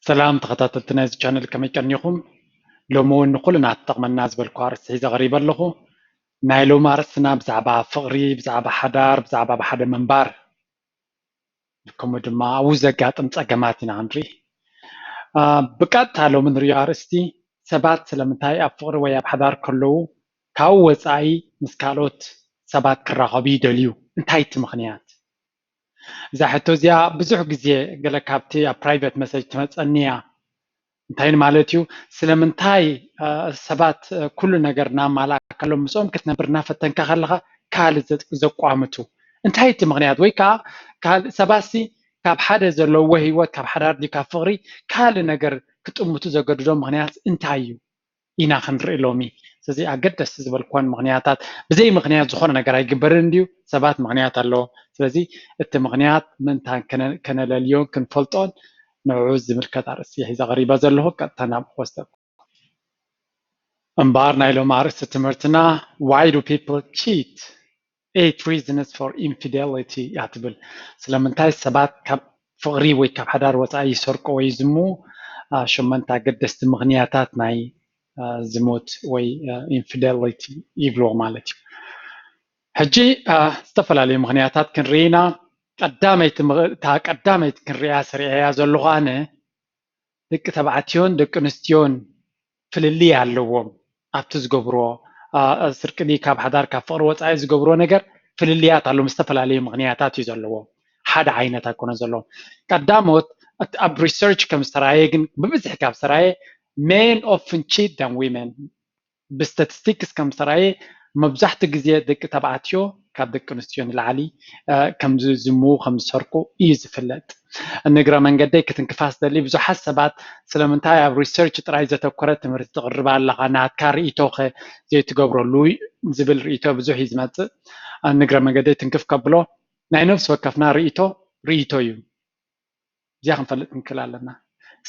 ሰላም ተኸታተልቲ ናይዚ ቻነል፣ ከመይ ቀኒኹም? ሎሚ እውን ንኹልና ትጠቕመና ዝበልኩ ኣርእስቲ ሒዘ ቀሪበ ኣለኹ። ናይ ሎሚ ኣርእስትና ብዛዕባ ፍቕሪ፣ ብዛዕባ ሓዳር፣ ብዛዕባ ብሓደ ምንባር፣ ከምኡ ድማ ኣብኡ ዘጋጥም ጸገማት ኢና ክንርኢ። አ፣ ብቀጥታ ሎሚ ንሪኦ ኣርእስቲ፣ ሰባት ስለምንታይ ኣብ ፍቕሪ ወይ ኣብ ሓዳር ከለዉ ካብኡ ወጻኢ ምስ ካልኦት ሰባት ክራኸቡ ይደልዩ? እንታይ እቲ ምኽንያት? እዛ ሕቶ እዚኣ ብዙሕ ግዜ ገለ ካብቲ ኣብ ፕራይቬት መሰጅ ትመጸኒ እያ። እንታይ ማለት እዩ? ስለምንታይ አ፣ ሰባት አ፣ ኩሉ ነገር እናማላእካሎም ምስኦም ክትነብር እናፈተንካ ከለኻ ካልእ ዘ- ዘቋምቱ? እንታይ እቲ ምኽንያት? ወይ ከዓ ካልእ ሰባትሲ ካብ ሓደ ዘለዎ ህይወት፣ ካብ ሓዳር ድዩ ካብ ፍቕሪ ካልእ ነገር ክጥምቱ ዘገድዶም ምኽንያት እንታይ እዩ? ኢና ክንርኢ ሎሚ። ስለዚ ኣገደስቲ ዝበልኩወን ምኽንያታት፣ ብዘይ ምኽንያት ዝኾነ ነገር ኣይግበርን እንድዩ፣ ሰባት ምኽንያት ኣለዎ። ስለዚ እቲ ምኽንያት ምእንታን ከነ- ከነለልዮን ክንፈልጦን ንዕኡ ዝምልከት ኣርእስቲ ሒዘ ቀሪበ ዘለኹ። ቀጥታ ናብ ክወስደኩም። እምበኣር ናይ ሎም ኣርእስቲ ትምህርትና Why do people cheat? Eight reasons for infidelity እያ ትብል። ስለምንታይ ሰባት ካብ ፍቕሪ ወይ ካብ ሓዳር ወፃኢ ይሰርቁ ወይ ይዝሙ? አ፣ ሸመንተ ኣገደስቲ ምኽንያታት ናይ አ፣ ዝሙት ወይ ኢንፊደሊቲ ይብልዎ ማለት እዩ። ሕጂ አ፣ ዝተፈላለዩ ምኽንያታት ክንርኢ ኢና። ቀዳመይቲ ምኽ- እታ ቀዳመይቲ ክንሪኣ ስሪዐያ ዘለኹ ኣነ፣ ደቂ ተባዕትዮን ደቂ ኣንስትዮን ፍልልይ ኣለዎም። ኣብቲ ዝገብርዎ አ፣ ስርቂ ድዩ ካብ ሓዳር ካብ ፍቕሪ ወፃኢ ዝገብርዎ ነገር ፍልልያት ኣለዎም። ዝተፈላለዩ ምኽንያታት እዩ ዘለዎም። ሓደ ዓይነት ኣይኮነ ዘለዎም። ቀዳሞት እቲ ኣብ ሪሰርች ከም ዝተራየ ግን ብብዝሒ ካብ ዝተራየ men often cheat than women። ብስታቲስቲክስ ከም ዝተራየ መብዛሕትኡ ግዜ ደቂ ተባዕትዮ ካብ ደቂ ኣንስትዮ ንላዕሊ አ፣ ከም ዝዝምዉ ከም ዝሰርቁ እዩ ዝፍለጥ። ንግረ መንገደይ ክትንክፋ ዝደሊ፣ ብዙሓት ሰባት ስለምንታይ ኣብ ሪሰርች ጥራይ ዘተኮረ ትምህርቲ ትቕርብ ኣለኻ፣ ናትካ ርእይቶኸ ዘይትገብረሉ ዝብል ርእይቶ ብዙሕ እዩ ዝመጽእ። አ፣ ንግረ መንገደይ ትንክፍ ከብሎ፣ ናይ ነፍሲ ወከፍና ርእይቶ ርእይቶ እዩ። እዚኣ ክንፈልጥ ክንክእል ኣለና።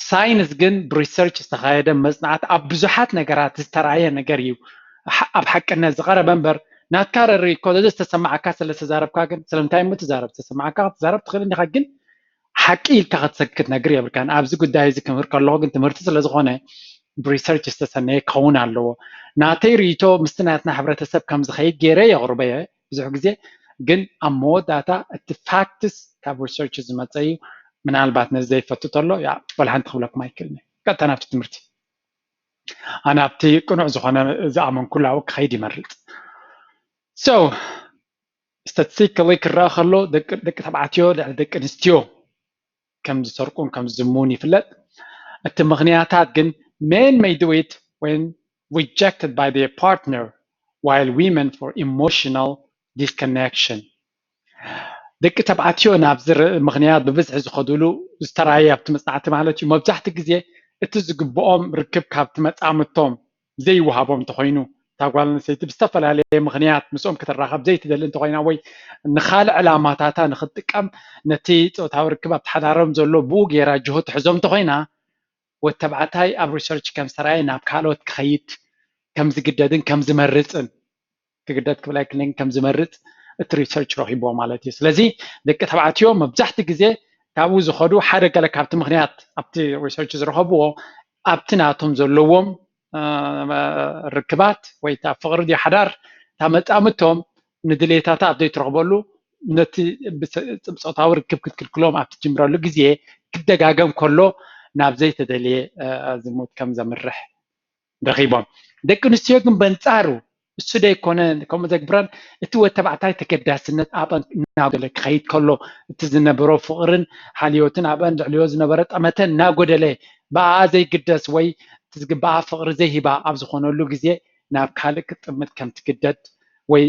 ሳይንስ ግን ብሪሰርች ዝተኻየደ መጽናዕቲ ኣብ ብዙሓት ነገራት ዝተራየ ነገር እዩ። ሓ- ኣብ ሓቅነት ዝቐረበ እምበር ናትካ ረሪ እኮ እዚ ዝተሰማዓካ ስለ ዝተዛረብካ ግን ስለምንታይ እሞ ትዛረብ? ዝተሰማዓካ ክትዛረብ ትኽእል እንዲኻ፣ ግን ሓቂ ኢልካ ክትሰክት ነግር የብልካን። ኣብዚ ጉዳይ እዚ ክምህር ከለኹ ግን ትምህርቲ ስለ ዝኾነ ብሪሰርች ዝተሰነየ ክኸውን ኣለዎ። ናተይ ርእይቶ ምስቲ ናትና ሕብረተሰብ ከም ዝኸይድ ገይረ የቕርበ እየ ብዙሕ ግዜ፣ ግን ኣብ መወዳእታ እቲ ፋክትስ ካብ ሪሰርች ዝመፀ እዩ። ምናልባት ነዚ ዘይፈቱ ተሎ ያ ወላ ሓንቲ ክብለኩም ኣይክእልን እየ። ቀጥታ ናብቲ ትምህርቲ ኣነ ኣብቲ ቅኑዕ ዝኾነ ዝኣመንኩሉ ኣብኡ ክኸይድ ይመርፅ። So ስታቲስቲካሊ ክረኣ ከሎ ደቂ ደቂ ተባዕትዮ ልዕሊ ደቂ ኣንስትዮ ከም ዝሰርቁን ከም ዝዝምዉን ይፍለጥ። እቲ ምኽንያታት ግን men may do it when rejected by their partner while women for emotional disconnection። ደቂ ተባዕትዮ ናብዚ ር- ምኽንያት ብብዝሒ ዝኸዱሉ ዝተራየ ኣብቲ መጽናዕቲ ማለት እዩ። መብዛሕትኡ ግዜ እቲ ዝግብኦም ርክብ ካብቲ መጻምድቶም ዘይወሃቦም እንተኾይኑ፣ እታ ጓል ኣንስተይቲ ብዝተፈላለየ ምኽንያት ምስኦም ክትራኸብ ዘይትደሊ እንተኾይና ወይ ንኻልእ ዕላማታታ ንኽትጥቀም ነቲ ጾታዊ ርክብ ኣብቲ ሓዳሮም ዘሎ ብኡ ገይራ ጅሆ ትሕዞ እንተኾይና፣ ወዲ ተባዕታይ ኣብ ሪሰርች ከም ዝተራየ ናብ ካልኦት ክኸይድ ከም ዝግደድን ከም ዝመርፅን፣ ክግደድ ክብል ኣይክእልን፣ ከም ዝመርፅ እቲ ሪሰርች ረኺብዎ ማለት እዩ። ስለዚ ደቂ ተባዕትዮ መብዛሕትኡ ግዜ ካብኡ ዝኸዱ ሓደ ገለ ካብቲ ምኽንያት ኣብቲ ሪሰርች ዝረኸብዎ ኣብቲ ናቶም ዘለዎም እ፣ ርክባት ወይ እታ ፍቕሪ ድዩ ሓዳር እታ መጻምድቶም ንድሌታታ ኣብ ዘይትረኽበሉ ነቲ ብሰ- ጾታዊ ርክብ ክትክልክሎም ኣብ ትጅምረሉ ግዜ ክደጋገም ከሎ ናብ ዘይተደልየ እ፣ ዝሙት ከም ዘምርሕ ረኺቦም። ደቂ ኣንስትዮ ግን በንጻሩ እሱ ደይኮነ ከምኡ ዘግብረን እቲ ወድ ተባዕታይ ተገዳስነት ኣብአን እናጎደለ ክኸይድ ከሎ እቲ ዝነበሮ ፍቕርን ሓልዮትን ኣብአን ልዕልዮ ዝነበረ ጠመተ እናጎደለ ብኣ ዘይግደስ ወይ እቲ ዝግባኣ ፍቕሪ ዘይሂባ ኣብ ዝኾነሉ ግዜ ናብ ካልእ ክትጥምት ከም ትግደድ ወይ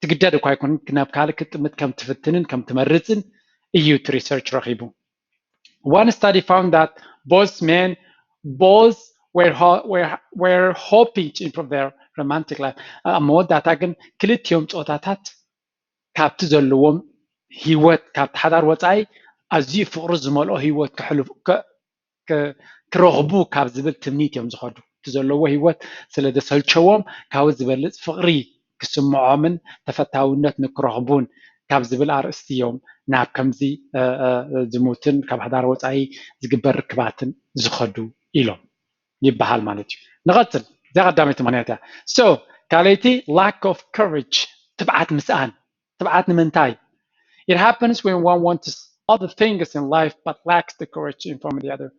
ትግደድ እኳ ኣይኮንን ናብ ካልእ ክትጥምት ከም ትፍትንን ከም ትመርፅን እዩ እቲ ሪሰርች ረኺቡ። One study found that both men both were, ho- were, were hoping to improve their romantic life. ኣብ መወዳእታ ግን ክልቲኦም ፆታታት ካብቲ ዘለዎም ህይወት ካብቲ ሓዳር ወፃኢ ኣዝዩ ፍቕሪ ዝመልኦ ህይወት ክሕልፉ ክ- ክ- ክረኽቡ ካብ ዝብል ትምኒት እዮም ዝኸዱ። እቲ ዘለዎ ህይወት ስለ ዘሰልቸዎም ካብኡ ዝበልፅ ፍቕሪ ክስምዖምን ተፈታውነት ንክረኽቡን ካብ ዝብል ኣርእስቲ እዮም ናብ ከምዚ ዝሙትን ካብ ሓዳር ወፃኢ ዝግበር ርክባትን ዝኸዱ ኢሎም ይበሃል ማለት እዩ። ንቐፅል። እዚኣ ቀዳመይቲ ምክንያት እያ። So ካልኣይቲ lack of courage፣ ትብዓት ምስኣን። ትብዓት ንምንታይ? It happens when one wants all the things in life but lacks the courage to inform the other።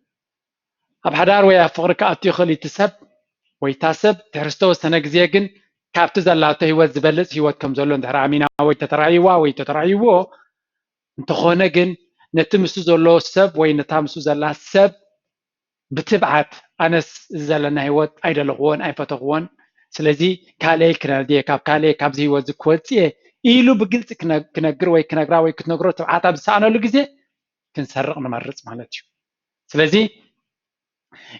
ኣብ ሓዳር ወይ ኣብ ፍቕሪ ክኣቱ ይኽእል እቲ ሰብ ወይ እታ ሰብ ድሕሪ ዝተወሰነ ግዜ ግን ካብቲ ዘላቶ ህይወት ዝበልፅ ህይወት ከም ዘሎ እንድሕር ኣሚና ወይ ተተራእይዋ ወይ ተተራእይዎ እንተኾነ ግን ነቲ ምስኡ ዘሎ ሰብ ወይ ነታ ምስኡ ዘላ ሰብ ብትብዓት ኣነስ እዚ ዘለና ህይወት ኣይደለኽዎን ኣይፈተኽዎን፣ ስለዚ ካልእይ ክነድየ ካብ ካልእይ ካብዚ ህይወት እዚ ክወፅእ እየ ኢሉ ብግልፂ ክነግር ወይ ክነግራ ወይ ክትነግሮ ትብዓት ኣብ ዝሰኣነሉ ግዜ ክንሰርቕ ንመርፅ ማለት እዩ። ስለዚ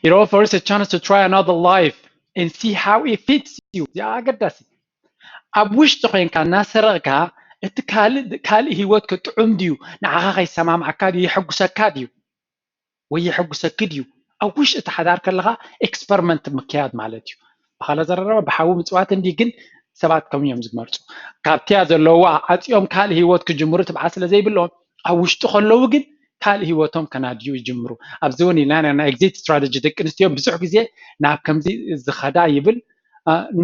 it offers a chance to try another life and see how it fits you። እዚኣ ኣገዳሲ። ኣብ ውሽጢ ኮይንካ እናሰረቕካ እቲ ካልእ ካልእ ህይወት ክጥዑም ድዩ፣ ንዓኻ ከይሰማምዓካ ድዩ፣ የሐጉሰካ ድዩ ወይ የሐጉሰኪ ድዩ? ኣብ ውሽጢ እቲ ሓዳር ከለኻ ኤክስፐሪመንት ምክያድ ማለት እዩ። ብኻልእ ዘረባ ብሓዊ ምፅዋት እንዲ ግን ሰባት ከም እዮም ዝመርፁ። ካብቲያ ዘለዋ ዓፂኦም ካልእ ህይወት ክጅምሩ ትብዓት ስለ ዘይብሎም ኣብ ውሽጢ ከለዉ ግን ካልእ ህይወቶም ከናድዩ ይጅምሩ። ኣብዚ እውን ኢልና ናይ ኤግዚት ስትራተጂ ደቂ ኣንስትዮ ብዙሕ ግዜ ናብ ከምዚ ዝኸዳ ይብል።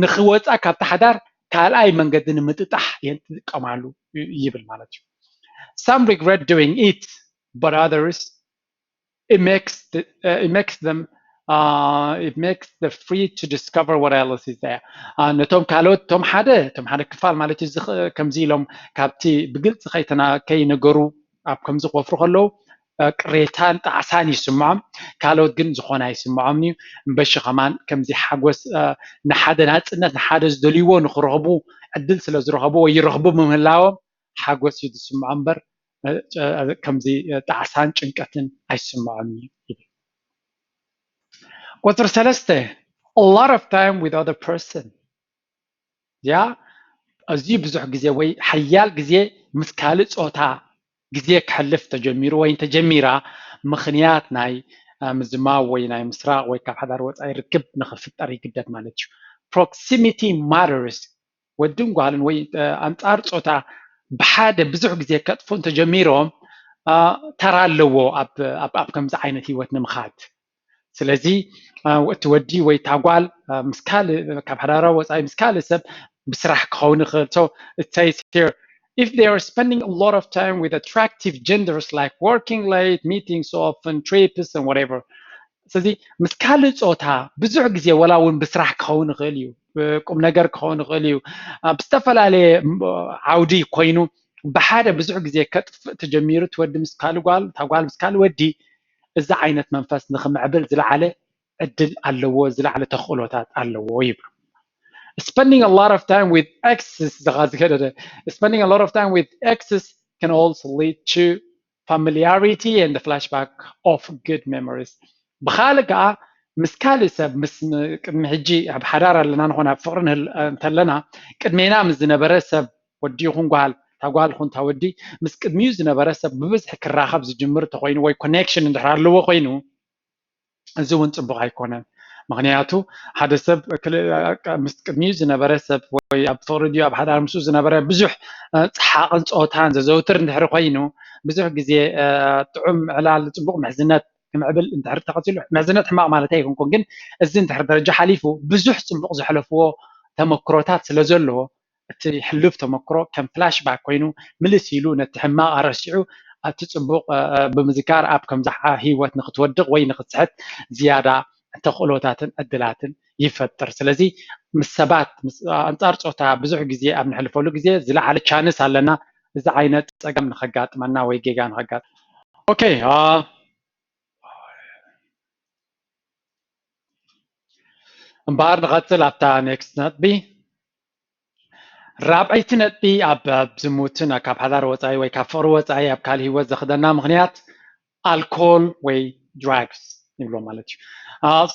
ንክወፃ ካብቲ ሓዳር ካልኣይ መንገዲ ንምጥጣሕ እየን ዝጥቀማሉ ይብል ማለት እዩ። Some regret doing it, but others it makes the, uh, it makes them uh, it makes the free to discover what else is there. ነቶም ካልኦት እቶም ሓደ እቶም ሓደ ክፋል ማለት እዩ ከምዚ ኢሎም ካብቲ ብግልፂ ከይተና ከይነገሩ ኣብ ከምዚ ክወፍሩ ከለዉ ቅሬታን ጣዕሳን ይስምዖም። ካልኦት ግን ዝኾነ ኣይስምዖምን እዩ። እምበሺ ከማን ከምዚ ሓጎስ ንሓደ ናፅነት ንሓደ ዝደልይዎ ንክረኽቡ ዕድል ስለ ዝረኸቡ ወይ ይረኽቡ ብምህላዎም ሓጎስ እዩ ዝስምዖ እምበር ከምዚ ጣዕሳን ጭንቀትን ኣይስምዖም እዩ ይብል። ቁፅሪ ሰለስተ a lot of time with other person። ያ ኣዝዩ ብዙሕ ግዜ ወይ ሓያል ግዜ ምስ ካልእ ፆታ ግዜ ክሕልፍ ተጀሚሩ ወይ እንተጀሚራ ምኽንያት ናይ ምዝማው ወይ ናይ ምስራቕ ወይ ካብ ሓዳር ወፃኢ ርክብ ንክፍጠር ይግደድ ማለት እዩ። Proximity matters። ወድን ጓልን ወይ ኣንፃር ፆታ ብሓደ ብዙሕ ግዜ ከጥፉ እንተጀሚሮም ተራ ኣለዎ ኣብ ከምዚ ዓይነት ህይወት ንምኻድ። ስለዚ እቲ ወዲ ወይ እታ ጓል ምስ ካልእ ካብ ሓዳራ ወፃኢ ምስ ካልእ ሰብ ብስራሕ ክኸውን ይኽእል። So it says here if they are spending a lot of time with attractive genders like working late, meeting so often, trips and whatever። ስለዚ ምስ ካልእ ፆታ ብዙሕ ግዜ ወላ እውን ብስራሕ ክኸውን ይኽእል እዩ፣ ቁም ነገር ክኸውን ይኽእል እዩ፣ ብዝተፈላለየ ዓውዲ ኮይኑ ብሓደ ብዙሕ ግዜ ከጥፍእ ተጀሚሩ እቲ ወዲ ምስ ካልእ ጓል እታ ጓል ምስ ካልእ ወዲ እዚ ዓይነት መንፈስ ንክምዕብል ዝለዓለ ዕድል ኣለዎ፣ ዝለዓለ ተኽእሎታት ኣለዎ ይብሉ። Spending a lot of time with exes ዝኸደደ spending a lot of time with exes can also lead to familiarity and the flashback of good memories። ብኻልእ ከዓ ምስ ካልእ ሰብ ምስ ቅድሚ ሕጂ ኣብ ሓዳር ኣለና ንኾነ ኣብ ፍቕሪ እንተለና ቅድሜና ምስ ዝነበረ ሰብ ወዲ ይኹን ጓል እታ ጓል ይኹን እታ ወዲ ምስ ቅድሚኡ ዝነበረ ሰብ ብብዝሒ ክራኸብ ዝጅምር እንተኮይኑ ወይ ኮኔክሽን እንድሕር ኣለዎ ኮይኑ እዚ እውን ፅቡቅ ኣይኮነን። ምክንያቱ ሓደ ሰብ ምስ ቅድሚኡ ዝነበረ ሰብ ወይ ኣብ ፍቅሪ ድዩ ኣብ ሓዳር ምስኡ ዝነበረ ብዙሕ ፀሓቅን ፀወታን ዘዘውትር እንድሕር ኮይኑ ብዙሕ ግዜ ጥዑም ዕላል ፅቡቅ ምሕዝነት ክምዕብል እንድሕር ተቀፂሉ፣ ምሕዝነት ሕማቅ ማለት ኣይኮንኩን፣ ግን እዚ እንድሕር ደረጃ ሓሊፉ ብዙሕ ፅቡቅ ዘሕለፍዎ ተመክሮታት ስለ ዘለዎ እቲ ሕሉፍ ተመክሮ ከም ፍላሽ ባክ ኮይኑ ምልስ ኢሉ ነቲ ሕማቕ ኣረሲዑ ኣብቲ ጽቡቕ ብምዝካር ኣብ ከምዚ ህይወት ንክትወድቕ ወይ ንክትስሕት ዝያዳ ተኽእሎታትን ዕድላትን ይፈጥር። ስለዚ ምስ ሰባት ኣንጻር ጾታ ብዙሕ ግዜ ኣብ ንሕልፈሉ ግዜ ዝለዓለ ቻንስ ኣለና እዚ ዓይነት ጸገም ንኸጋጥመና ወይ ጌጋ ንኸጋጥመና። ኦኬ እምበኣር ንቐጽል ኣብታ ኔክስት ነጥቢ። ራብዐይቲ ነጥቢ ኣብ ዝሙትን ካብ ሓዳር ወፃኢ ወይ ካብ ፍቕሪ ወፃኢ ኣብ ካልእ ህይወት ዘኽደና ምኽንያት ኣልኮል ወይ ድራግስ ይብሎ ማለት እዩ።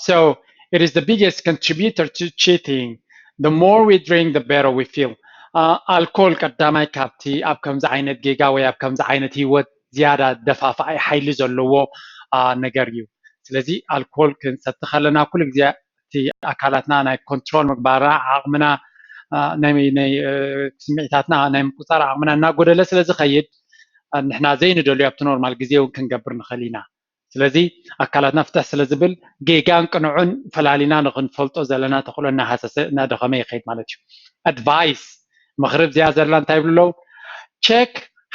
So it is the biggest contributor to cheating. The more we drink, the better we feel. ኣልኮል ቀዳማይ ካብቲ ኣብ ከምዚ ዓይነት ጌጋ ወይ ኣብ ከምዚ ዓይነት ህይወት ዝያዳ ደፋፋኢ ሓይሊ ዘለዎ ነገር እዩ። ስለዚ ኣልኮል ክንሰቲ ከለና ኩሉ ግዜ እቲ ኣካላትና ናይ ኮንትሮል ምግባርና ዓቕምና ናይ ስምዒታትና ናይ ምቁፃር ዓቕምና እናጎደለ ስለ ዝኸይድ ንሕና ዘይንደልዮ ኣብቲ ኖርማል ግዜ እውን ክንገብር ንኽእል ኢና። ስለዚ ኣካላትና ፍትሕ ስለ ዝብል ጌጋን ቅኑዕን ፈላሊና ንኽንፈልጦ ዘለና ተኽእሎ እናሃሰሰ እናደኸመ ይኸይድ ማለት እዩ። ኣድቫይስ ምኽሪ ኣብዚኣ ዘላ እንታይ ይብሉ ኣለዉ? Check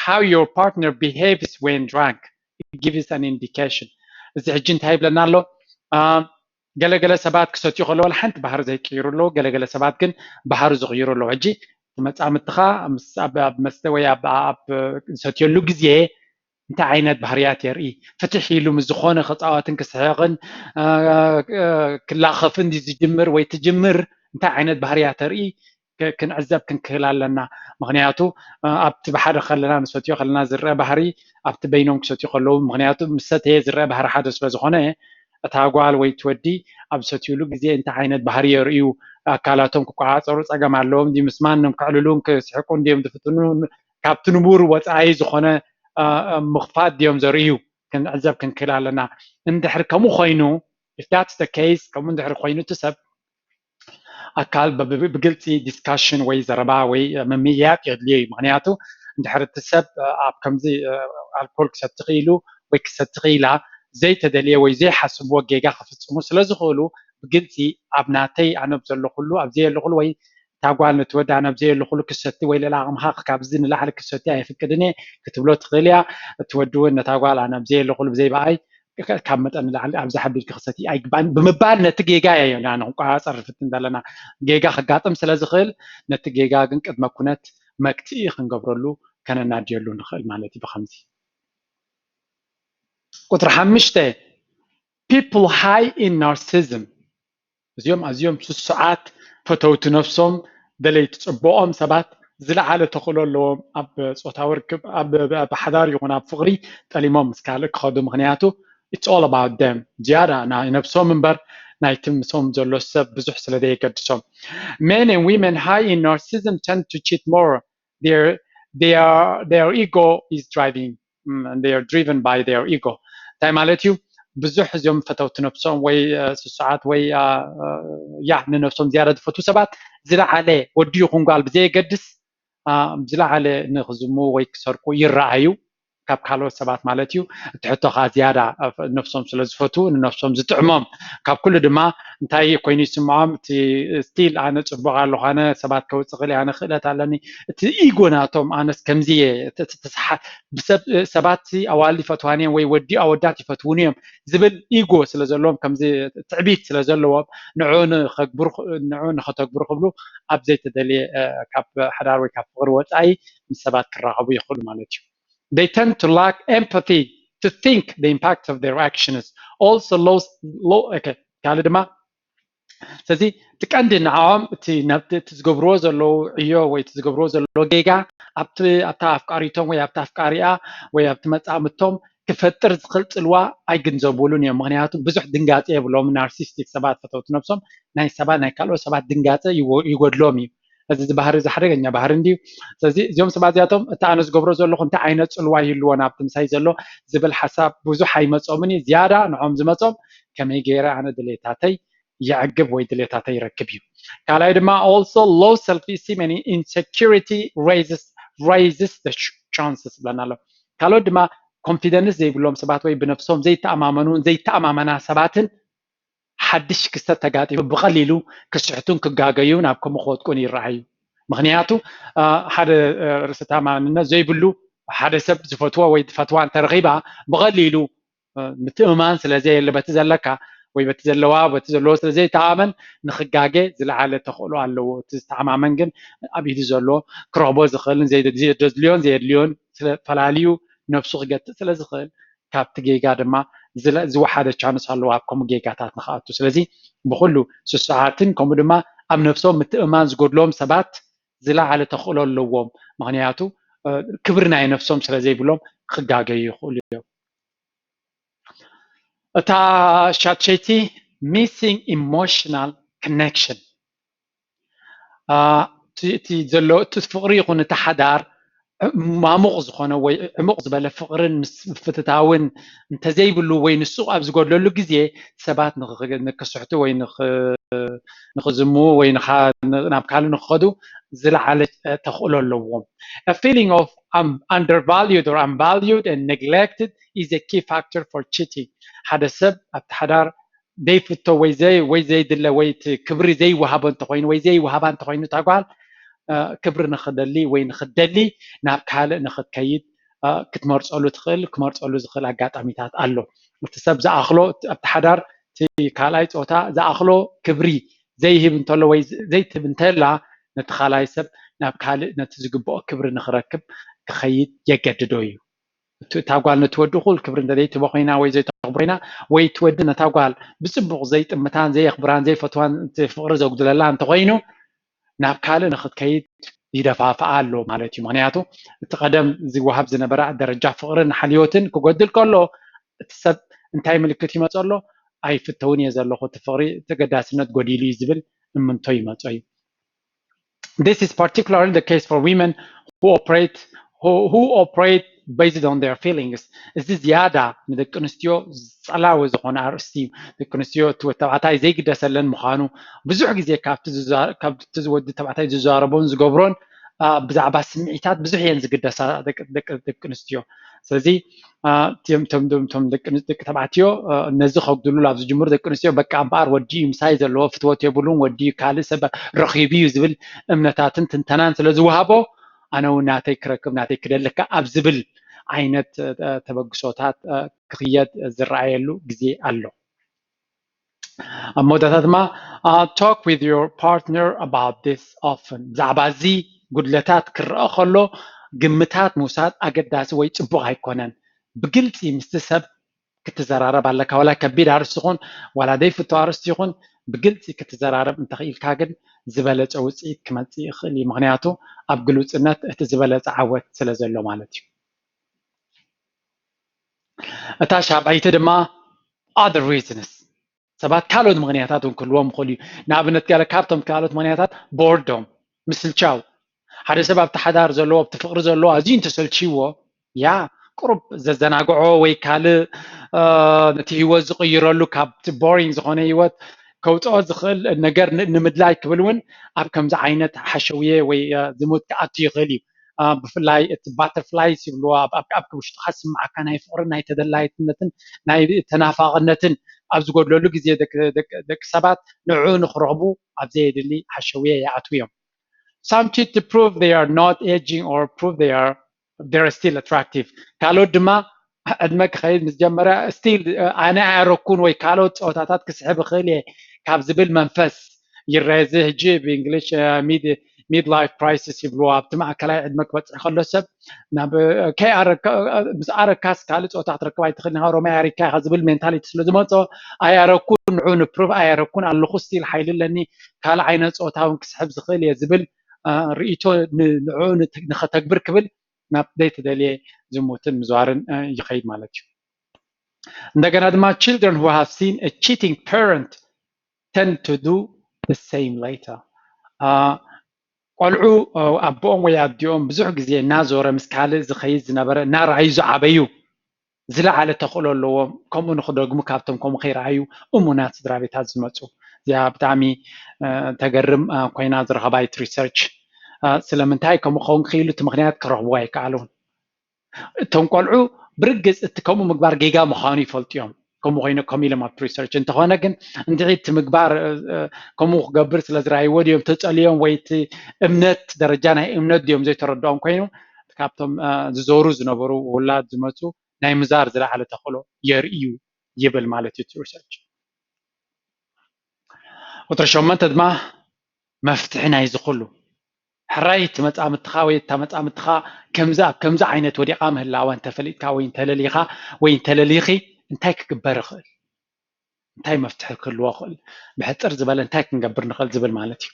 how your partner behaves when drunk. It gives an indication. እዚ ሕጂ እንታይ ይብለና ኣሎ? ገለገለ ሰባት ክሰትዩ ከለዉ ሓንቲ ባህሪ ዘይቅይሩ ኣለዉ። ገለገለ ሰባት ግን ባህሪ ዝቕይሩ ኣለዉ። ሕጂ መጻምድትኻ ኣብ መስተ ወይ ኣብ ዝሰትየሉ ግዜ እንታይ ዓይነት ባህርያት የርኢ? ፍትሕ ኢሉ ምስ ዝኾነ ክፃወትን ክስሕቕን ክላኸፍን ዝጅምር ወይ ትጅምር እንታይ ዓይነት ባህርያት ተርኢ? ክንዕዘብ ክንክእል ኣለና። ምክንያቱ ኣብቲ ብሓደ ከለና ንሰትዮ ከለና ዝረአ ባህሪ ኣብቲ በይኖም ክሰትዩ ከለዉ፣ ምክንያቱ ምስ ሰተየ ዝረአ ባህሪ ሓደ ስለ ዝኾነ እታ ጓል ወይ እቲ ወዲ ኣብ ዝሰትዩሉ ግዜ እንታይ ዓይነት ባህሪ የርእዩ? ኣካላቶም ክቆፃፀሩ ፀገም ኣለዎም ድዩ? ምስ ማንም ከዕልሉን ክስሕቁን ድዮም ዝፍትኑ? ካብቲ ንቡር ወፃኢ ዝኾነ ምኽፋት ድዮም ዘርእዩ? ክንዕዘብ ክንክእል ኣለና። እንድሕር ከምኡ ኮይኑ if that's the case ከምኡ እንድሕር ኮይኑ እቲ ሰብ ኣካል ብግልፂ ዲስካሽን ወይ ዘረባ ወይ ምምይያጥ የድልዮ እዩ። ምክንያቱ እንድሕር እቲ ሰብ ኣብ ከምዚ ኣልኮል ክሰቲ ክኢሉ ወይ ክሰቲ ክኢላ ዘይተደልየ ወይ ዘይሓስብዎ ጌጋ ክፍፅሙ ስለ ዝኽእሉ ብግልፂ ኣብ ናተይ ኣነ ዘለኹሉ ኣብ ዘየለኹሉ ወይ እታ ጓል ነቲ ወዲ ኣነ ኣብ ዘየለኹሉ ክሰቲ ወይ ልዕሊ ዓቕምኻ ካብዚ ንላዕሊ ክሰቲ ኣየፍቅድን እየ ክትብሎ ትኽእል እያ። እቲ ወዲ እውን ነታ ጓል ኣነ ኣብ ዘየለኹሉ ብዘይ ብኣይ ካብ መጠን ንላዕሊ ኣብዚ ሓቢድ ክኽሰት ኣይግባን ብምባል ነቲ ጌጋ እያ ኣነ ክንቆፃፀር ንፍትን ዘለና። ጌጋ ክጋጥም ስለ ዝኽእል ነቲ ጌጋ ግን ቅድመ ኩነት መክትኢ ክንገብረሉ ከነናድየሉ ንኽእል ማለት እዩ። ብኸምዚ ቁፅሪ ሓሙሽተ people high in narcissism እዚኦም ኣዝዮም ስሱዓት ፈተውቲ ነፍሶም ደለይቲ ፅቡቆም ሰባት ዝለዓለ ተኽእሎ ኣለዎም ኣብ ፆታዊ ርክብ ኣብ ሓዳር ይኹን ኣብ ፍቕሪ ጠሊሞም ምስ ካልእ ክኸዱ ምክንያቱ it's all about them ዝያዳ ናይ ነብሶም እምበር ናይቲ ምሶም ዘሎ ሰብ ብዙሕ ስለ ዘየገድሶም men and women high in narcissism tend to cheat more their their their ego is driving they are driven by their ego እንታይ ማለት እዩ? ብዙሕ እዚኦም ፈተውቲ ነብሶም ወይ ስሱዓት ወይ ያ ንነብሶም ዝያዳ ዝፈትዉ ሰባት ዝለዓለ ወዲ ይኹን ጓል ብዘየገድስ ዝለዓለ ንክዝሙ ወይ ክሰርቁ ይረኣዩ ካብ ካልኦት ሰባት ማለት እዩ። እቲ ሕቶ ከዓ ዝያዳ ነብሶም ስለ ዝፈትዉ ንነብሶም ዝጥዕሞም ካብ ኩሉ ድማ እንታይ ኮይኑ ይስምዖም እቲ still ኣነ ፅቡቅ ኣለኹ ኣነ ሰባት ከውፅእ ክእል ኣነ ክእለት ኣለኒ እቲ ego ናቶም ኣነስ ከምዚ እየ ብሰብ ሰባት ኣዋልድ ይፈትዋን እዮም ወይ ወዲ ኣወዳት ይፈትዉን እዮም ዝብል ego ስለ ዘለዎም ከምዚ ትዕቢት ስለ ዘለዎም ንዑ ንኸተግብሩ ክብሉ ኣብ ዘይተደልየ ካብ ሓዳር ወይ ካብ ፍቅሪ ወፃኢ ምስ ሰባት ክራኸቡ ይኽእሉ ማለት እዩ። They tend to lack empathy to think the impact of their actions also low low ካልእ ድማ ስለዚ እቲ ቀንዲ ንዓኦም እቲ ናብቲ እቲ ዝገብርዎ ዘለዉ ዕዮ ወይ እቲ ዝገብርዎ ዘለዎ ጌጋ ኣብቲ ኣብታ ኣፍቃሪቶም ወይ ኣብታ ኣፍቃሪኣ ወይ ኣብቲ መጻምድቶም ክፈጥር ዝኽእል ጽልዋ ኣይግንዘብሉን እዮም። ምክንያቱ ብዙሕ ድንጋጸ የብሎም። ናርሲስቲክ ሰባት ፈተውቲ ነብሶም ናይ ሰባት ናይ ካልኦት ሰባት ድንጋጸ ይጎድሎም እዩ። እዚ ባህሪ እዚ ሓደገኛ ባህሪ እንድዩ። ስለዚ እዚኦም ሰባት እዚኣቶም እቲ ኣነ ዝገብሮ ዘለኹ እንታይ ዓይነት ጽልዋ ይህልዎ ናብቲ ምሳይ ዘሎ ዝብል ሓሳብ ብዙሕ ኣይመጾምን እዩ። ዝያዳ ንዖም ዝመጾም ከመይ ገይረ ኣነ ድሌታተይ የዕግብ ወይ ድሌታተይ ይረክብ እዩ። ካልኣይ ድማ also low self esteem and insecurity raises raises the chances ብለና ኣሎ። ካልኦት ድማ ኮንፊደንስ ዘይብሎም ሰባት ወይ ብነብሶም ዘይተኣማመኑን ዘይተኣማመና ሰባትን ሓድሽ ክስተት ተጋጢሙ ብቐሊሉ ክስሕቱን ክጋገዩን ኣብ ከምኡ ክወድቁን ይረኣዩ። ምክንያቱ ሓደ ርእሰ ተኣማንነት ዘይብሉ ሓደ ሰብ ዝፈትዎ ወይ ዝፈትዋ እንተረኺባ ብቐሊሉ ምትእምማን ስለ ዘየለ በቲ ዘለካ ወይ በቲ ዘለዋ በቲ ዘለዎ ስለ ዘይተኣመን ንክጋገ ዝለዓለ ተኽእሎ ኣለዎ። እቲ ዝተኣማመን ግን ኣብ ኢዱ ዘሎ ክረኽቦ ዝኽእልን ዘየድልዮን ዘየድልዮን ፈላልዩ ነብሱ ክገትእ ስለ ዝኽእል ካብቲ ጌጋ ድማ ዝወሓደ ቻንስ ኣለዎ ኣብ ከምኡ ጌጋታት ንክኣቱ። ስለዚ ብኩሉ ስሱዓትን ከምኡ ድማ ኣብ ነብሶም ምትእምማን ዝጎድሎም ሰባት ዝለዓለ ተኽእሎ ኣለዎም። ምክንያቱ ክብሪ ናይ ነብሶም ስለ ዘይብሎም ክጋገዩ ይኽእሉ እዮም። እታ ሻትሸይቲ missing emotional connection እቲ ዘሎ እቲ ፍቅሪ ይኹን እቲ ሓዳር ማሙቕ ዝኾነ ወይ ዕሙቕ ዝበለ ፍቕርን ምስ ፍትታውን እንተዘይብሉ ወይ ንሱ ኣብ ዝጎድለሉ ግዜ ሰባት ንኽ- ንክስሕቱ ወይ ንኽ- ንኽዝምዉ ወይ ንኻ- ናብ ካልእ ንክኸዱ ዝለዓለ ተኽእሎ ኣለዎም። A feeling of um, undervalued or unvalued and neglected is a key factor for cheating. ሓደ ሰብ ኣብቲ ሓዳር ዘይፍቶ ወይ ዘይ ወይ ዘይድለ ወይ እቲ ክብሪ ዘይወሃቦ እንተኮይኑ ወይ ዘይወሃባ እንተኮይኑ እታ ጓል ክብሪ ንክደሊ ወይ ንክደሊ ናብ ካልእ ንክትከይድ ክትመርፀሉ ትኽእል ክመርፀሉ ዝኽእል ኣጋጣሚታት ኣሎ። እቲ ሰብ ዝኣኽሎ ኣብቲ ሓዳር እቲ ካልኣይ ፆታ ዝኣኽሎ ክብሪ ዘይህብ እንተሎ ወይ ዘይትህብ እንተላ ነቲ ካልኣይ ሰብ ናብ ካልእ ነቲ ዝግብኦ ክብሪ ንክረክብ ክኸይድ የገድዶ እዩ። እታ ጓል ነቲ ወዲ እኹል ክብሪ እንተዘይትህቦ ኮይና ወይ ዘይተኽብሮ ኮይና ወይ እቲ ወዲ ነታ ጓል ብፅቡቕ ዘይጥምታን ዘየኽብራን ዘይፈትዋን እቲ ፍቕሪ ዘጉድለላ እንተኮይኑ ናብ ካልእ ንክትከይድ ይደፋፍኣ ኣሎ ማለት እዩ። ምክንያቱ እቲ ቀደም ዝወሃብ ዝነበረ ደረጃ ፍቕርን ሓልዮትን ክጎድል ከሎ እቲ ሰብ እንታይ ምልክት ይመፅ ኣሎ? ኣይፍተውን እየ ዘለኹ፣ እቲ ፍቕሪ ተገዳስነት ጎዲሉ እዩ ዝብል እምንቶ ይመፆ እዩ። This is particularly the case for women who operate who, who operate based on their feelings። እዚ ዝያዳ ንደቂ ኣንስትዮ ጸላዊ ዝኾነ ኣርእስቲ እዩ። ደቂ ኣንስትዮ እቲ ወዲ ተባዕታይ ዘይግደሰለን ምዃኑ ብዙሕ ግዜ ካብቲ ዝዛ- ካብቲ ዝወዲ ተባዕታይ ዝዛረቦን ዝገብሮን አ፣ ብዛዕባ ስምዒታት ብዙሕ እየን ዝግደሳ ደቂ ደቂ- ደቂ ኣንስትዮ። ስለዚ አ፣ እቶም እቶም- እቶም ደቂ ኣንስ- ደቂ ተባዕትዮ አ፣ ነዚ ከጉድሉሉ ኣብ ዝጅምሩ ደቂ ኣንስትዮ በቃ እምበኣር ወዲ እዩ ምሳይ ዘለዎ ፍትወት የብሉን ወዲ እዩ ካልእ ሰብ ረኺቡ እዩ ዝብል እምነታትን ትንተናን ስለ ዝወሃቦ ኣነ እውን ናተይ ክረክብ ናተይ ክደልካ ኣብ ዝብል ዓይነት አ፣ ተበግሶታት አ፣ ክኽየድ ዝረኣየሉ ግዜ ኣሎ። ኣብ መወዳእታ ድማ uh, talk with your partner about this often። ብዛዕባ እዚ ጉድለታት ክረአ ከሎ ግምታት ምውሳድ ኣገዳሲ ወይ ፅቡቕ ኣይኮነን። ብግልፂ ምስቲ ሰብ ክትዘራረብ ኣለካ። ዋላ ከቢድ ኣርእስቲ ይኹን ዋላ ዘይፍቶ ኣርእስቲ ይኹን ብግልፂ ክትዘራረብ እንተኽኢልካ ግን ዝበለፀ ውፅኢት ክመፅእ ይኽእል እዩ። ምክንያቱ ኣብ ግሉፅነት እቲ ዝበለፀ ዓወት ስለ ዘሎ ማለት እዩ። እታ ሻብዓይቲ ድማ other reasons ሰባት ካልኦት ምክንያታት እውን ክህልዎም ይኽእሉ እዩ። ንኣብነት ገለ ካብቶም ካልኦት ምክንያታት ቦርዶም ምስልቻው ሓደ ሰብ ኣብቲ ሓዳር ዘለዎ ኣብቲ ፍቅሪ ዘለዎ ኣዝዩ እንተሰልችዎ ያ ቁሩብ ዘዘናግዖ ወይ ካልእ እ፣ ነቲ ህይወት ዝቕይረሉ ካብቲ ቦሪንግ ዝኾነ ህይወት ከውፅኦ ዝኽእል ነገር ን- ንምድላይ ክብል እውን ኣብ ከምዚ ዓይነት ሓሸውየ ወይ እ፣ ዝሙት ክኣቱ ይኽእል እዩ። እ፣ ብፍላይ እቲ ባተርፍላይስ ይብልዎ ኣብ ኣብ- ኣብ ውሽጥኻ ዝስምዓካ ናይ ፍቕርን ናይ ተደላይነትን ናይ ተናፋቕነትን ኣብ ዝጎድለሉ ግዜ ደቂ- ደቂ- ደቂ ሰባት ንዕኡ ንክረኽቡ ኣብ ዘየድሊ ሓሸውየ ይኣትዉ እዮም። Some cheat to prove they are not aging or prove they are they're still attractive። ካልኦት ድማ ዕድመ ክኸይድ ምስ ጀመረ ስቲል ኣነ ኣያረኩን ወይ ካልኦት ፀወታታት ክስሕብ እኽእል እየ ካብ ዝብል መንፈስ ይረአ። እዚ ሕጂ ብእንግሊሽ ሚድ ላይፍ ክራይሲስ ይብልዎ። ኣብቲ ማእከላይ ዕድመ ክበፅሕ ከሎ ሰብ ናብ ከይኣረካ ምስ ኣረካስ ካልእ ፀወታ ክትረክብ ኣይትኽእል ኢኻ፣ ሮማይ ኣሪካ ኢኻ ዝብል ሜንታሊቲ ስለ ዝመፆ ኣያረኩን ንዑ ንፕሩቭ ኣያረኩን ኣለኹ ስቲል ሓይሊ ኣለኒ ካልእ ዓይነት ፀወታ እውን ክስሕብ ዝኽእል እየ ዝብል እ፣ ርእይቶ ን- ንዕኡ ንተ- ንኸተግብር ክብል ናብ ዘይተደልየ ዝሙትን ምዝዋርን እ፣ ይኸይድ ማለት እዩ። እንደገና ድማ children who have seen a cheating parent tend to do the same later። እ፣ ቆልዑ እ፣ ኣቦኦም ወይ ኣዲኦም ብዙሕ ግዜ እናዞረ ምስ ካልእ ዝኸይድ ዝነበረ እናረኣዩ ዝዓበዩ ዝለዓለ ተኽእሎ ኣለዎም። ከምኡ ንክደግሙ ካብቶም ከምኡ ከይረኣዩ እሙናት ስድራ ቤታት ዝመፁ። እዚኣ ብጣዕሚ እ፣ ተገርም እ፣ ኮይና ዝረኸባይት ሪሰርች። እ፣ ስለምንታይ ከምኡ ክኸውን ክኢሉ እቲ ምክንያት ክረኽብዎ ኣይከኣሉን። እቶም ቆልዑ ብርግፅ እቲ ከምኡ ምግባር ጌጋ ምዃኑ ይፈልጡ እዮም። ከምኡ ኮይኑ ከም ኢሎም ኣብቲ ሪሰርች እንተኾነ ግን እንድዒ እቲ ምግባር እ፣ እ፣ ከምኡ ክገብር ስለ ዝረኣይዎ ድዮም ተፀልዮም ወይ እቲ እምነት ደረጃ ናይ እምነት ድዮም ዘይተረድኦም ኮይኑ ካብቶም እ፣ ዝዞሩ ዝነበሩ ውላድ ዝመፁ ናይ ምዛር ዝለዓለ ተኽእሎ የርእዩ ይብል ማለት እዩ እቲ ሪሰርች። ቁፅሪ ሸሞንተ ድማ መፍትሒ ናይዚ ኩሉ ሕራይ እቲ መፃምትኻ ወይ እታ መፃምትኻ ከምዚ ኣብ ከምዚ ዓይነት ወዲቓ ምህላዋ እንተፈሊጥካ ወይ እንተለሊኻ ወይ እንተለሊኺ እንታይ ክግበር ይኽእል? እንታይ መፍትሒ ክህልዎ ይኽእል? ብሕፅር ዝበለ እንታይ ክንገብር ንኽእል ዝብል ማለት እዩ።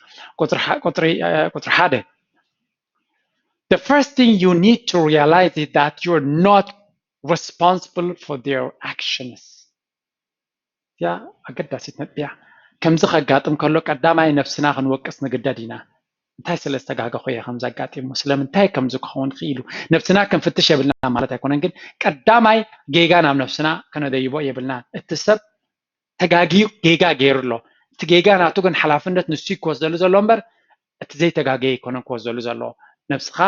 ቁፅሪ ሓደ The first thing you need to realize is that you're not responsible for their actions. ያ ኣገዳሲት ነጥቢ እያ። ከምዚ ከጋጥም ከሎ ቀዳማይ ነብስና ክንወቅስ ንግደድ ኢና። እንታይ ስለ ዝተጋገኹ እየ ከም ዘጋጢሙ፣ ስለምንታይ ከምዚ ክኸውን ክኢሉ? ነብስና ክንፍትሽ የብልና ማለት ኣይኮነን፣ ግን ቀዳማይ ጌጋ ናብ ነብስና ከነደይቦ የብልና። እቲ ሰብ ተጋግዩ ጌጋ ገይሩ ኣሎ። እቲ ጌጋ ናቱ ግን ሓላፍነት ንሱ እዩ ክወስደሉ ዘሎ እምበር እቲ ዘይተጋገየ ኣይኮነን ክወስደሉ ዘለዎ። ነብስኻ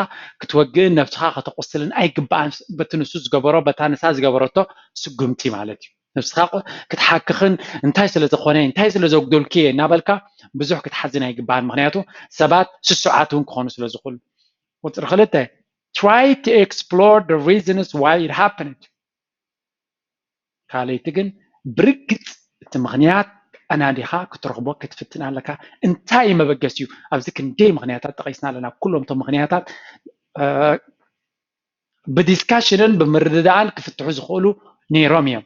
ክትወግእን ነብስኻ ከተቑስልን ኣይግባእን። በቲ ንሱ ዝገበሮ፣ በታ ንሳ ዝገበረቶ ስጉምቲ ማለት እዩ። ነብስኻ ክትሓክኽን እንታይ ስለ ዝኾነ እንታይ ስለ ዘጉደልኩ እየ እናበልካ ብዙሕ ክትሓዝን ኣይግባእን። ምክንያቱ ሰባት ስሱዓት እውን ክኾኑ ስለ ዝኽእሉ። ቁፅሪ ክልተ try to explore the reasons why it happened። ካልኣይቲ ግን ብርግፅ እቲ ምክንያት ኣናዲኻ ክትረኽቦ ክትፍትን ኣለካ። እንታይ መበገስ እዩ? ኣብዚ ክንደይ ምክንያታት ጠቂስና ኣለና። ኩሎም እቶም ምክንያታት ብ discussion ን ብምርድዳእን ክፍትሑ ዝኽእሉ ነይሮም እዮም።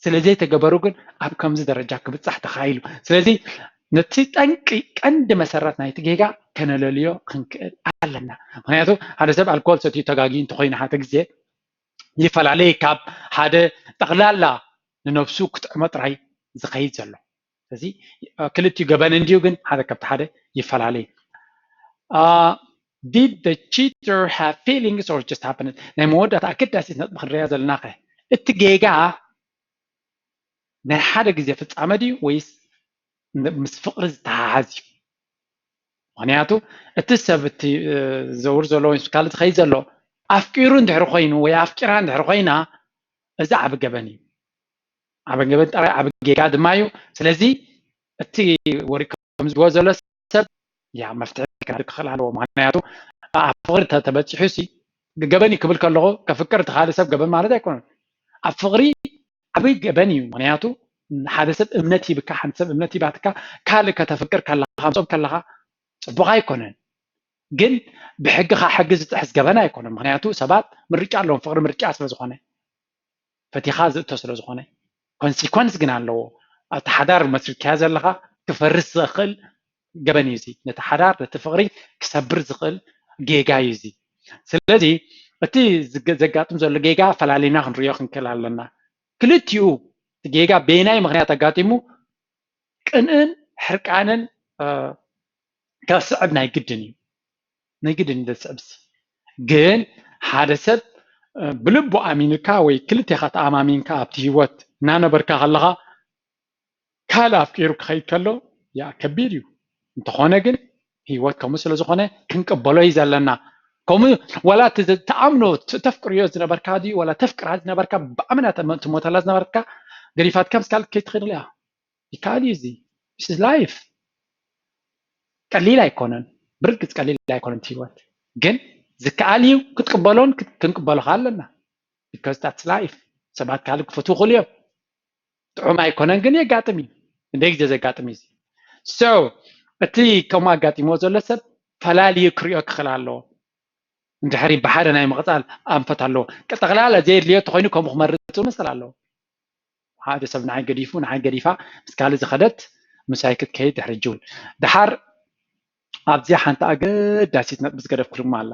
ስለዘይተገበሩ ግን ኣብ ከምዚ ደረጃ ክብፃሕ ተኻኢሉ። ስለዚ ነቲ ጠንቂ ቀንዲ መሰረት ናይቲ ጌጋ ከነለልዮ ክንክእል ኣለና። ምክንያቱ ሓደ ሰብ ኣልኮል ሰትዩ ተጋጊ እንተኮይኑ ሓደ ግዜ ይፈላለይ ካብ ሓደ ጠቕላላ ንነብሱ ክጥዕሞ ጥራይ ዝኸይድ ዘሎ። ስለዚ ክልቲኡ ገበን እንድዩ፣ ግን ሓደ ካብቲ ሓደ ይፈላለይ። Did the cheater have feelings or just happened? ናይ መወዳእታ ኣገዳሲት ነጥቢ ክንሪኣ ዘለናኸ እቲ ጌጋ ናይ ሓደ ግዜ ፍጻመ ድዩ ወይስ ምስ ፍቕሪ ዝተሓሓዝ እዩ? ምክንያቱ እቲ ሰብ እቲ ዘውር ዘሎ ወይ ካልእ ዝኸይድ ዘሎ ኣፍቂሩ እንድሕሪ ኮይኑ ወይ ኣፍቂራ እንድሕሪ ኮይና እዚ ዓቢ ገበን እዩ። ዓቢ ገበን ጥራይ ዓቢ ጌጋ ድማ እዩ። ስለዚ እቲ ወሪድ ከም ዝብሎ ዘሎ ሰብ ያ መፍትሒ ክረክብ ክኽእል ኣለዎ። ምክንያቱ ኣብ ፍቕሪ ተበፂሑ ሲ ገበን እዩ ክብል ከለኹ ከፍቅር እቲ ካልእ ሰብ ገበን ማለት ኣይኮነን። ኣብ ፍቕሪ ዓብይ ገበን እዩ። ምክንያቱ ሓደ ሰብ እምነት ሂብካ ሓንቲ ሰብ እምነት ሂባትካ ካልእ ከተፍቅር ከለኻ ምፅኦም ከለኻ ፅቡቕ ኣይኮነን። ግን ብሕግኻ ሕጊ ዝጥሕስ ገበን ኣይኮነን። ምክንያቱ ሰባት ምርጫ ኣለዎም። ፍቕሪ ምርጫ ስለ ዝኾነ ፈቲኻ ዝእቶ ስለ ዝኾነ ኮንሲኮንስ ግን ኣለዎ። ኣብቲ ሓዳር መስሪትካዮ ዘለኻ ክፈርስ ዘኽእል ገበን እዩ እዚ። ነቲ ሓዳር ነቲ ፍቕሪ ክሰብር ዝኽእል ጌጋ እዩ እዚ። ስለዚ እቲ ዘጋጥም ዘሎ ጌጋ ፈላሊና ክንሪኦ ክንክእል ኣለና። ክልቲኡ እቲ ጌጋ በየናይ ምክንያት ኣጋጢሙ ቅንእን ሕርቃንን ከስዕብ ናይ ግድን እዩ። ናይ ግድን እዩ ዘስዕብ። ግን ሓደ ሰብ ብልቡ ኣሚኑካ ወይ ክልቴኻ ተኣማሚንካ ኣብቲ ህይወት እናነበርካ ከለኻ ካልእ ኣፍቂሩ ክኸይድ ከሎ ያ ከቢድ እዩ። እንተኾነ ግን ህይወት ከምኡ ስለ ዝኾነ ክንቅበሎ እዩ ዘለና። ከምኡ ዋላ እቲ ተኣምኖ ተፍቅርዮ ዝነበርካ ድዩ ዋላ ተፍቅራ ዝነበርካ ብኣመና ትሞተላ ዝነበርካ ገዲፋትካ ምስ ካልእ ከይትኸይድ እያ። ይከኣል እዩ። እዚ ላይፍ ቀሊል ኣይኮነን፣ ብርግፅ ቀሊል ኣይኮነን ህይወት። ግን ዝከኣል እዩ። ክትቅበሎን ክንቅበሎ ከዓ ኣለና። because that's life። ሰባት ካልእ ክፈትዉ ይኽእሉ እዮም። ጥዑም ኣይኮነን ግን የጋጥም እዩ። እንደ ግዜ ዘጋጥም እዩ። so እቲ ከምኡ ኣጋጢሞ ዘሎ ሰብ ፈላልዩ ክሪኦ ክኽእል ኣለዎ። እንድሕሪ ብሓደ ናይ ምቕፃል ኣንፈት ኣለዎ። ጠቕላላ ዘየድልዮ ተኮይኑ ከምኡ ክመርፅ መሰል ኣለዎ። ሓደ ሰብ ንዓይ ገዲፉ ንዓይ ገዲፋ ምስ ካልእ ዝኸደት ምሳይ ክትከይድ ድሕሪ ጅውን ድሓር ኣብዚኣ ሓንቲ ኣገዳሲት ነጥቢ ዝገደፍኩልኩም ኣላ።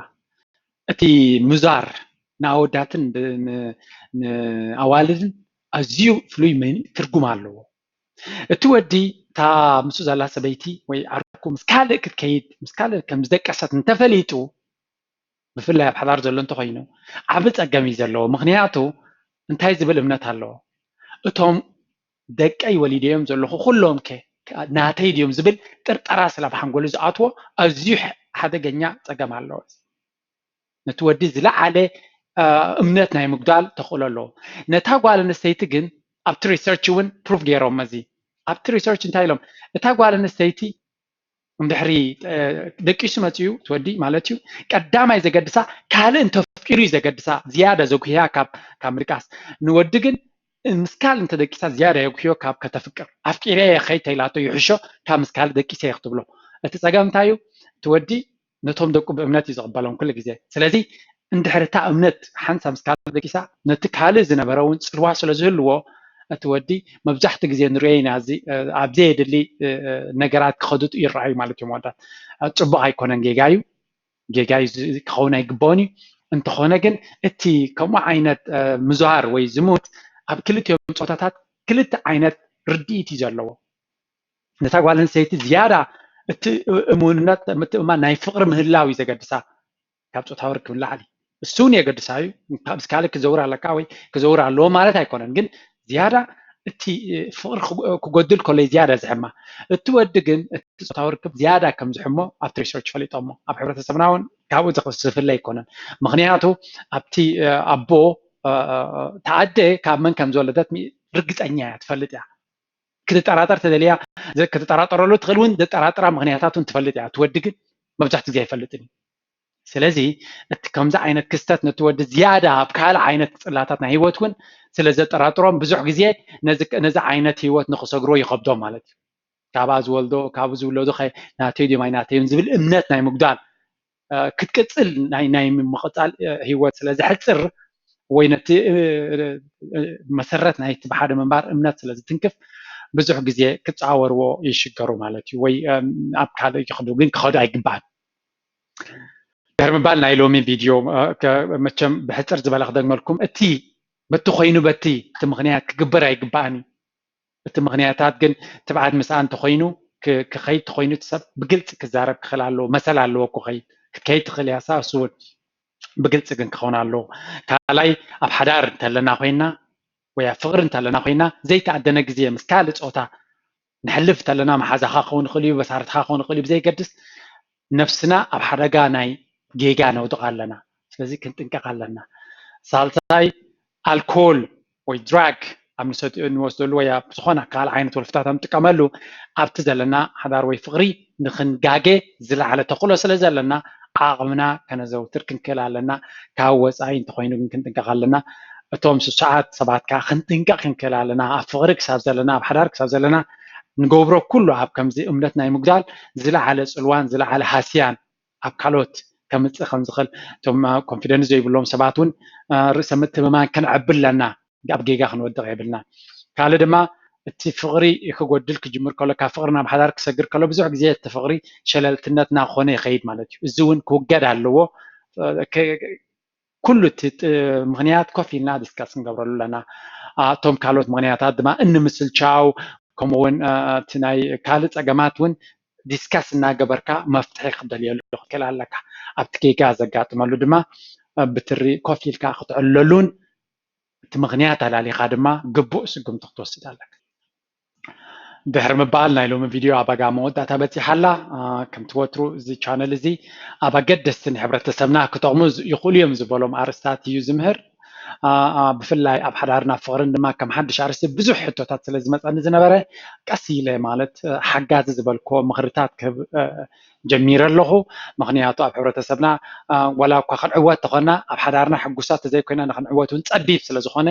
እቲ ምዛር ንኣወዳትን ንኣዋልድን ኣዝዩ ፍሉይ ትርጉም ኣለዎ። እቲ ወዲ እታ ምስኡ ዘላ ሰበይቲ ወይ ዓርኩ ምስ ካልእ ክትከይድ ምስ ካልእ ከም ዝደቀሰት እንተፈሊጡ ብፍላይ ኣብ ሓዳር ዘሎ እንተኮይኑ ዓቢ ጸገም እዩ ዘለዎ። ምክንያቱ እንታይ ዝብል እምነት ኣለዎ? እቶም ደቀይ ወሊደዮም ዘለኹ ኩሎም ከ ናተይ ድዮም ዝብል ጥርጠራ ስለ ኣብ ሓንጎሉ ዝኣትዎ ኣዝዩ ሓደገኛ ጸገም ኣለዎ። ነቲ ወዲ ዝለዓለ እምነት ናይ ምጉዳል ተኽእሎ ኣለዎ። ነታ ጓል ኣንስተይቲ ግን ኣብቲ ሪሰርች እውን ፕሩፍ ገይሮም እዚ ኣብቲ ሪሰርች እንታይ ኢሎም እታ ጓል ኣንስተይቲ እንድሕሪ ደቂሱ መፅኡ ትወዲ ማለት እዩ። ቀዳማይ ዘገድሳ ካልእ እንተፍቂሩ እዩ ዘገድሳ ዝያዳ ዘጉህያ ካብ ካብ ምድቃስ። ንወዲ ግን ምስ ካልእ እንተደቂሳ ዝያዳ የጉህዮ ካብ ከተፍቅር። ኣፍቂረ እየ ከይድ ተይላቶ ይሕሾ ካብ ምስ ካልእ ደቂሰ እየ ክትብሎ። እቲ ፀገም እንታይ እዩ? እቲ ወዲ ነቶም ደቁ ብእምነት እዩ ዝቕበሎም ኩሉ ግዜ። ስለዚ እንድሕር እታ እምነት ሓንሳብ ምስ ካልእ ደቂሳ ነቲ ካልእ ዝነበረ እውን ፅልዋ ስለ ዝህልዎ እቲ ወዲ መብዛሕትኡ ግዜ ንሪኦ ኢና ኣብዚ ኣብ ዘየድሊ ነገራት ክኸዱ ይረኣዩ ማለት እዮም። ወዳት ፅቡቕ ኣይኮነን፣ ጌጋ እዩ። ጌጋ እዩ፣ ክኸውን ኣይግባኦን እዩ። እንተኾነ ግን እቲ ከምኡ ዓይነት ምዝዋር ወይ ዝሙት ኣብ ክልቲኦም ፆታታት ክልተ ዓይነት ርድኢት እዩ ዘለዎ። ነታ ጓል ኣንስተይቲ ዝያዳ እቲ እሙንነት፣ ምትእምማን ናይ ፍቕሪ ምህላው እዩ ዘገድሳ ካብ ጾታዊ ርክብ ንላዕሊ። እሱ እውን የገድሳ እዩ። ምስ ካልእ ክዘውር ኣለካ ወይ ክዘውር ኣለዎ ማለት ኣይኮነን፣ ግን ዝያዳ እቲ ፍቕሪ ክጎድል ከሎ ዝያዳ ዝሕማ። እቲ ወዲ ግን እቲ ጾታዊ ርክብ ዝያዳ ከም ዝሕሞ ኣብቲ ሪሰርች ፈሊጦሞ። ኣብ ሕብረተሰብና እውን ካብኡ ዝፍለ ኣይኮነን። ምኽንያቱ ኣብቲ ኣቦ ተኣደ ካብ መን ከም ዝወለደት ርግፀኛ እያ፣ ትፈልጥ እያ። ክትጠራጠር ተደልያ ክትጠራጠረሉ ትኽእል እውን፣ ዘጠራጥራ ምኽንያታት እውን ትፈልጥ እያ። እቲ ወዲ ግን መብዛሕትኡ ግዜ ኣይፈልጥን እዩ። ስለዚ እቲ ከምዚ ዓይነት ክስተት ነቲ ወዲ ዝያዳ ኣብ ካልእ ዓይነት ጽላታት ናይ ህይወት እውን ስለ ዘጠራጥሮም ብዙሕ ግዜ ነዚ ዓይነት ህይወት ንኽሰግሮ ይኸብዶም ማለት እዩ። ካብኣ ዝወልዶ ካብኡ ዝውለዱ ናተይ ድዮም ኣይናተይን ዝብል እምነት ናይ ምጉዳል ክትቅፅል ናይ ምቕፃል ህይወት ስለ ዘሕፅር ወይ ነቲ መሰረት ናይቲ ብሓደ ምንባር እምነት ስለ ዝትንክፍ ብዙሕ ግዜ ክፃወርዎ ይሽገሩ ማለት እዩ። ወይ ኣብ ካልእ ይኽዱ ግን ክኸዱ ኣይግባእን። ድሕሪ ምባል ናይ ሎሚ ቪድዮ መቸም ብሕፅር ዝበለ ክደግመልኩም፣ እቲ በቲ ኮይኑ በቲ እቲ ምኽንያት ክግበር ኣይግባእን እዩ። እቲ ምኽንያታት ግን ትብዓት ምስኣ እንተኮይኑ ክኸይድ ተኮይኑ እቲ ሰብ ብግልፂ ክዛረብ ክኽእል ኣለዎ። መሰል ኣለዎ ክኸይድ ክትከይድ ትኽእል እያ። እሱ እውን ብግልፂ ግን ክኸውን ኣለዎ። ካልኣይ ኣብ ሓዳር እንተለና ኮይና ወይ ኣብ ፍቕሪ እንተለና ኮይና ዘይተኣደነ ግዜ ምስ ካልእ ፆታ ንሕልፍ እንተለና መሓዛኻ ክኸውን ይኽእል እዩ፣ በሳርትኻ ክኸውን ይኽእል እዩ፣ ብዘይገድስ ነፍስና ኣብ ሓደጋ ናይ ጌጋ ነውድቕ ኣለና። ስለዚ ክንጥንቀቕ ኣለና። ሳልሳይ ኣልኮል ወይ ድራግ ኣብ ንወስደሉ ወይ ኣብ ዝኾነ ካልእ ዓይነት ወልፍታት ኣብ ንጥቀመሉ ኣብቲ ዘለና ሓዳር ወይ ፍቕሪ ንኽንጋገ ዝለዓለ ተኽእሎ ስለ ዘለና ዓቕምና ከነዘውትር ክንክእል ኣለና። ካብ ወፃኢ እንተኮይኑ ግን ክንጥንቀቕ ኣለና። እቶም ስሱዓት ሰባት ከዓ ክንጥንቀቕ ክንክእል ኣለና። ኣብ ፍቕሪ ክሳብ ዘለና ኣብ ሓዳር ክሳብ ዘለና ንገብሮ ኩሉ ኣብ ከምዚ እምነት ናይ ምጉዳል ዝለዓለ ፅልዋን ዝለዓለ ሃስያን ኣብ ካልኦት ከምፅእ ከም ዝኽእል እቶም ኮንፊደንስ ዘይብሎም ሰባት እውን ርእሰ ምትእምማን ከነዕቢ ኣለና። ኣብ ጌጋ ክንወድቕ የብልና። ካልእ ድማ እቲ ፍቕሪ ክጎድል ክጅምር ከሎ ካብ ፍቕሪ ናብ ሓዳር ክሰግር ከሎ ብዙሕ ግዜ እቲ ፍቕሪ ሸለልትነትና ኮነ ይኸይድ ማለት እዩ። እዚ እውን ክውገድ ኣለዎ። ኩሉ እቲ ምኽንያት ኮፍ ኢልና ዲስካስ ክንገብረሉ ኣለና። እቶም ካልኦት ምኽንያታት ድማ እንምስልቻው ከምኡ እውን እቲ ናይ ካልእ ፀገማት እውን ዲስካስ እናገበርካ መፍትሒ ክትደልየሉ ክትክእል ኣለካ። ኣብቲ ጌጋ ዘጋጥመሉ ድማ ብትሪ ኮፍ ኢልካ ክትዕለሉን እቲ ምኽንያት ኣላሊኻ ድማ ግቡእ ስጉምቲ ክትወስድ ኣለካ። ድሕሪ ምባል ናይ ሎሚ ቪድዮ ኣብ ኣጋ መወዳእታ በፂሓ ኣላ። ከምቲ ወትሩ እዚ ቻነል እዚ ኣብ ኣገደስቲ ንሕብረተሰብና ክጠቕሙ ይኽእሉ እዮም ዝበሎም ኣርእስታት እዩ ዝምህር። ብፍላይ ኣብ ሓዳርና ፍቕርን ድማ ከም ሓድሽ ኣርእስቲ ብዙሕ ሕቶታት ስለ ዝመፀኒ ዝነበረ ቀስ ኢለ ማለት ሓጋዚ ዝበልኮ ምኽርታት ክህብ ጀሚረ ኣለኹ። ምኽንያቱ ኣብ ሕብረተሰብና ዋላ እኳ ክንዕወት ተኾና ኣብ ሓዳርና ሕጉሳት ተዘይኮይና ንክንዕወት እውን ፀቢብ ስለ ዝኾነ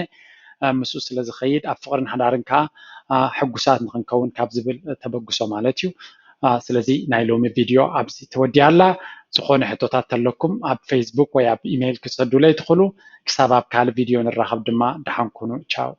ምስኡ ስለ ዝኸይድ ኣብ ፍቕርን ሓዳርን ከዓ ሕጉሳት ንክንከውን ካብ ዝብል ተበግሶ ማለት እዩ። ስለዚ ናይ ሎሚ ቪድዮ ኣብዚ ተወዲኣ ኣላ። ዝኾነ ሕቶታት ተለኩም ኣብ ፌስቡክ ወይ ኣብ ኢሜይል ክትሰዱለይ ትኽእሉ። ክሳብ ኣብ ካልእ ቪድዮ ንራኸብ ድማ ደሓን ኩኑ። ቻው።